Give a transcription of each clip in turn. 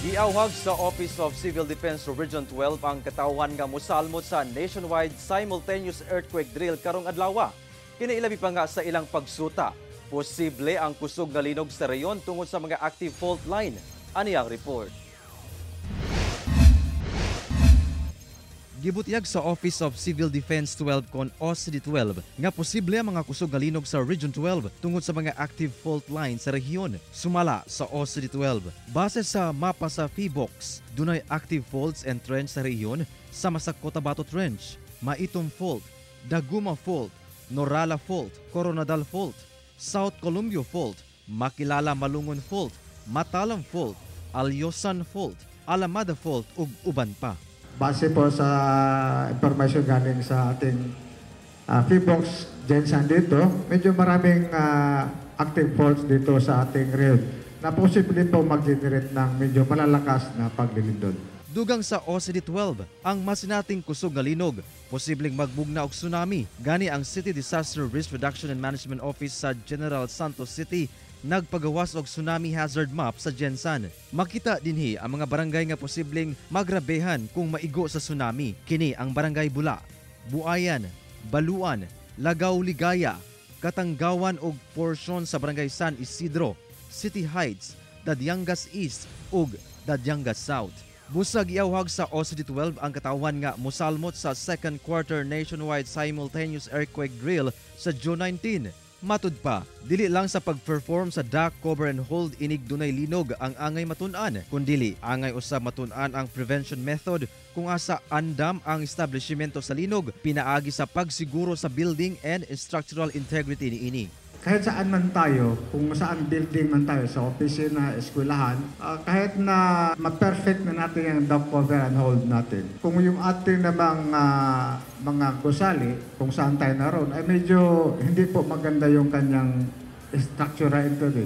Giawhag sa Office of Civil Defense Region 12 ang katawhan nga mosalmot sa nationwide simultaneous earthquake drill karong adlaw. Kini ilabi pa nga sa ilang pagsuta. Posible ang kusog nga linog sa reyon tungod sa mga active fault line. Ani ang report. Gibutyag sa Office of Civil Defense 12 kon OCD 12 nga posible ang mga kusog nga linog sa Region 12 tungod sa mga active fault line sa rehiyon. Sumala sa OCD 12, base sa mapa sa Phivolcs, dunay active faults and trench sa rehiyon sama sa Cotabato Trench, Maitum Fault, Daguma Fault, Norala Fault, Coronadal Fault, South Columbio Fault, Makilala Malungon Fault, Matalam Fault, Alyosan Fault, Alamada Fault ug uban pa. Base po sa information galing sa ating Phivolcs GenSan dito, medyo maraming active faults dito sa ating region na posible po mag-generate ng medyo malalakas na paglilindol. Dugang sa OCD 12, ang masinating kusog nga linog, posibleng magbugna og tsunami. Gani ang City Disaster Risk Reduction and Management Office sa General Santos City nagpagawas og tsunami hazard map sa GenSan. Makita dinhi ang mga barangay nga posibleng magrabehan kung maigo sa tsunami. Kini ang Barangay Bula, Buayan, Baluan, Lagaw Ligaya, Katanggawan ug porsyon sa Barangay San Isidro, City Heights, Dadiangas East ug Dadiangas South. Busag iawhag sa OCD 12 ang katawhan nga mosalmot sa second quarter nationwide simultaneous earthquake drill sa June 19. Matud pa, dili lang sa pag-perform sa duck, cover and hold inig dunay linog ang angay matun-an, kundili angay usab matun-an ang prevention method kung asa andam ang establishmento sa linog pinaagi sa pagsiguro sa building and structural integrity niini. Kahit saan man tayo, kung saan building man tayo, sa opisina, eskwelahan, kahit na ma-perfect na natin ang duck, cover and hold natin, kung yung ating namang mga gusali, kung saan tayo naroon, ay medyo hindi po maganda yung kanyang structural integrity.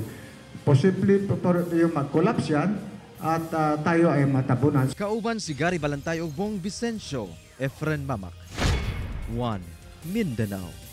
Posible po po yung mag-collapse yan at tayo ay matabunan. Kauban si Gary Balantay ug Bong Vicencio, Efren Mamak. 1 Mindanao.